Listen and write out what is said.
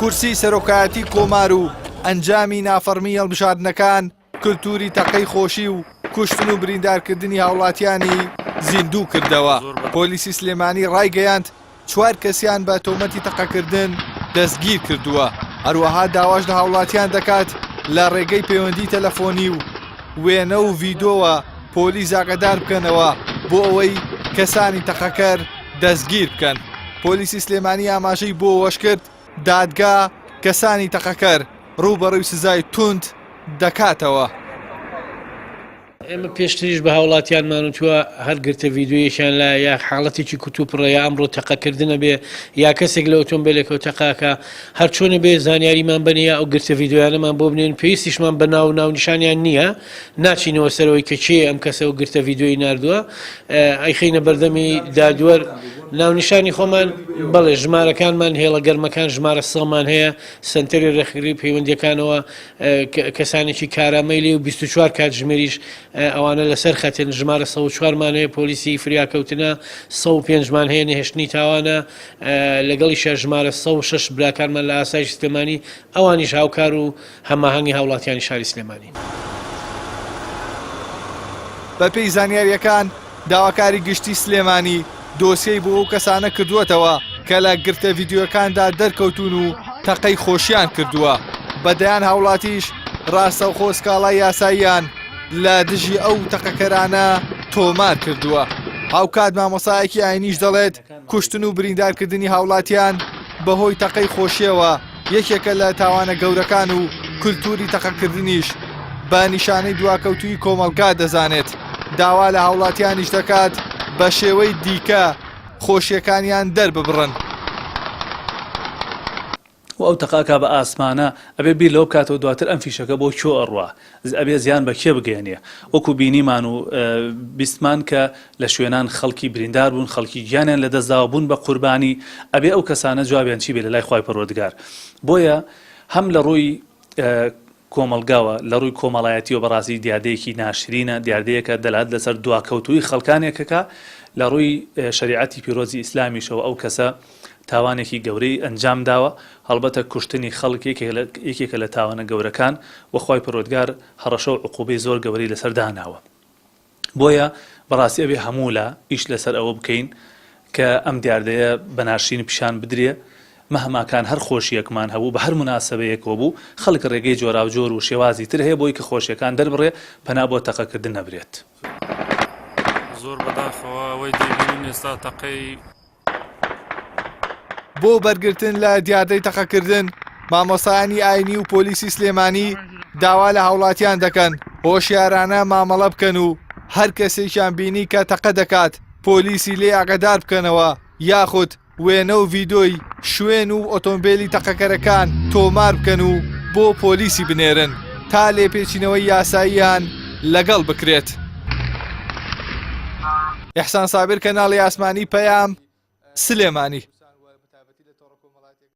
کورسی سەرۆکایەتی کۆمار و ئەنجامی نافەڕمی هەڵبژاردنەکان کلتوری تەقەی خۆشی و کوشتن و بریندارکردنی هاوڵاتیانی زیندوو کردەوە. پۆلیسی سلێمانی ڕایگەیاند، چوار کەسیان بە تۆمەتی تەقەکردن دەستگیر کردووە. هەروەها داواش لە هاوڵاتیان دەکات لە ڕێگەی پەیوەندی تەلەفۆنی و وێنە و ڤیدۆوە پۆلیس ئاگادار بکەنەوە بۆ ئەوەی کەسانی تەقەکەر دەستگیر بکەن. پۆلیسی سلێمانی ئاماژەی بۆ ئەوەشکرد، دادگا کەسانی تەقەکەر ڕووبەڕووی سزای توند دەکاتەوە. ئێمە پێشتریش بە هاوڵاتیانمان وتووە هەر گرتە ڤیدیۆیەکیان لایە یا حاڵەتێکی کوتوپڕە یا ئەمڕۆ تەقەکردنە بێ یا کەسێک لە ئۆتۆمبیلێکەوە تەقاکە هەرچۆنە بێ زانیاریمان بەنێ یا ئەو گرتە ڤیدیۆیانەمان بۆ بنێن پێویستیشمان بە ناو و ناونیشانیان نییە ناچینەوە سەرەوەی کە کێ ئەم کەسە و گرتە ڤیدیۆی ناردووە ئەیخەینە بەردەمی دادوەر ناونیشانی خۆمان بەڵێ ژمارەکانمان هێڵە گەرمەکان ژمارە سەمان هەیە سنتەری ڕێکخری پەیوەندیەکانەوە کەسانێکی کارامەی لێ و 24 کاتژمێریش ئەوانە لەسەر خەتن ژمارە 104 مان هەیە پۆلیسی فریاکەوتنە 105 مان هەیە نەهێشتنی تاوانە لەگەڵیشە ژمارە 106 براکانمان لە ئاسایش سلێمانی ئەوانیش هاوکار و هەماهەنگی هاوڵاتیانی شاری سلێمانین. بەپێی زانیارییەکان، داواکاری گشتی سلێمانی دۆسیەی بۆ ئەو کەسانە کردووەتەوە کە لە گرتە ڤیدیۆکاندا دەرکەوتوون و تەقەی خۆشیان کردووە، بە دەیان هاوڵاتیش ڕاستەوخۆ سکاڵای یاساییان لە دژی ئەو تەقەکەرانە تۆمار کردووە. هاوکات مامۆستایەکی ئاینیش دەڵێت، کوشتن و بریندارکردنی هاوڵاتیان بەهۆی تەقەی خۆشیەوە یەکێکە لە تاوانە گەورەکان و کولتوری تەقەکردنیش بە نیشانەی دواکەوتووی کۆمەڵگا دەزانێت، داوا لە هاوڵاتیانیش دەکات بە شێوەی دیکە خۆشیەکانیان دەرببڕن. و ئەو تەقە ئەکا بە ئاسمانا ئەبێ بیر لەوە بکاتەوە دواتر ئەم فیشەکە بۆ کوێ ئەڕوا ئەبێ زیان بە کێ بگەیەنێ وەکو بینیمان و بیستمان کە لە شوێنان خەڵکی بریندار بوون خەڵکی گیانیان لە دەستداوە بوون بە قوربانی ئەبێ ئەو کەسانە جوابیان چی بێ لە لای خوای پەروەردگار بۆیە هەم لە ڕووی کۆمەڵگاوە لە ڕووی کۆمەڵایەتیەوە بەڕاستی دیاردەیەکی ناشرینە، دیاردەیەکە دەلالەت لەسەر دواکەوتوویی خەڵکانێک ئەکا، لە ڕووی شەریعەتی پیرۆزی ئیسلامیشەوە ئەو کەسە تاوانێکی گەورەی ئەنجام داوە، هەڵبەتە کوشتنی خەڵک یەکێکە لە تاوانە گەورەکان و خوای پەروەردگار هەڕەشە و عقوبەی زۆر گەورەی لەسەر داناوە. بۆیە بەڕاستی ئەبێ هەموو لا ئیش لەسەر ئەوە بکەین کە ئەم دیاردەیە بە ناشرینی پیشان بدرێ، مەهما کان هەر خۆشییەکمان هەبوو بە هەر موناسەبەیەکەوە بوو، خەڵک ڕێگەی جۆراوجۆر و شێوازی تر هەیە بۆی کە خۆشییەکان دەربڕێ، پەنا بۆ تەقەکردن نەبرێت. زۆر بەداخەوە ئەوەی دەیبینین ئێستا تەقەی. بۆ بەرگرتن لە دیاردەی تەقەکردن، مامۆستایانی ئاینی و پۆلیسی سلێمانی داوا لە هاوڵاتیان دەکەن هۆشیارانە مامەڵە بکەن و هەر کەسێکیان بینی کە تەقە دەکات پۆلیسی لێ ئاگادار بکەنەوە یاخود وێنە و ڤیدۆی شوێن و ئۆتۆمبێلی تەقەکەرەکان تۆمار بکەن و بۆ پۆلیسی بنێرن تا لێپێچینەوەی یاساییان لەگەڵ بکرێت. ئیحسان سابیر کەناڵی ئاسمانی پەیام، سلێمانی.